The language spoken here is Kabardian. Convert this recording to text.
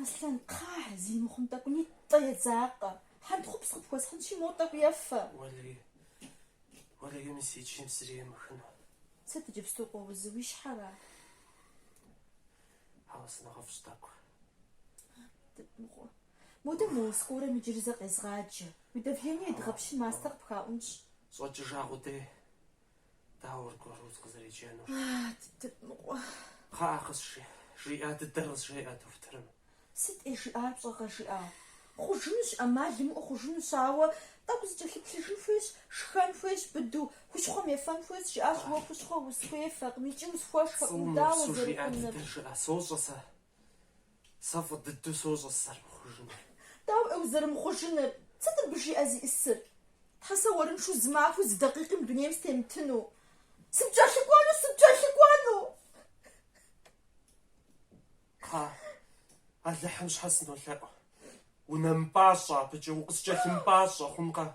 Аслъэн, кхъыӏэ, зи мыхъум тӏэкӏунитӏэ едзакъэ. Хьэнтхъупс къыпхуэсхьынщи, моуэ тӏэкӏу ефэ. Уэлэхьи, уэлэхьи, мис иджы зыри емыхыну. Сыт иджыпсту къоузыр, уи щхьэра? Хьэуэ, сынэхъыфӏщ тӏэкӏу. Дыд мыгъуэ. Модэ мо скорэм иджыри зэ къезгъаджэ. Уи давление едгъэпщын мастэ къыпхаӏунщ. Щӏэкӏыжа къудей. Дауэ аргуэру укъызэреджэнур? А, дыд мыгъуэ. Кхъыӏэ, къызжеӏэ, жиӏа дыдэр къызжеӏэ дохутырым. Сыт ӏей жиӏар пщӏэкъэ, жиӏа? Хъужынущ, ӏэмал имыӏэу хъужынущ, ауэ тӏэкӏу зыкӏэлъыплъыжын хуейщ, шхэн хуейщ быдэу, хущхъуэм ефэн хуейщ, жиӏащ, уэ хущхъуэ усхуефэкъым икӏи усхуэшхэкъым, Пцӏы дауэ умыупсу жиӏа зэрыхъунур? дыдэр жыӏэ, сощӏэ сэ. Сэ фӏы дыдэу сощӏэ сызэрымыхъужынур. Дауэ ӏей узэрымыхъужыныр? Сыт абы жиӏэ зиӏысыр? Тхьэ, сэ уэрыншэу зы махуи зы дакъикъи мы дунейм сытемытыну. Сыпкӏэлъыкӏуэну, сыпкӏэлъыкӏуэну! Кхъа, Алыхьым щхьэ сынолъэӏу. Унэмыпӏащӏэ абыкӏэ, укъыскӏэлъымыпӏащӏэ хъункъэ?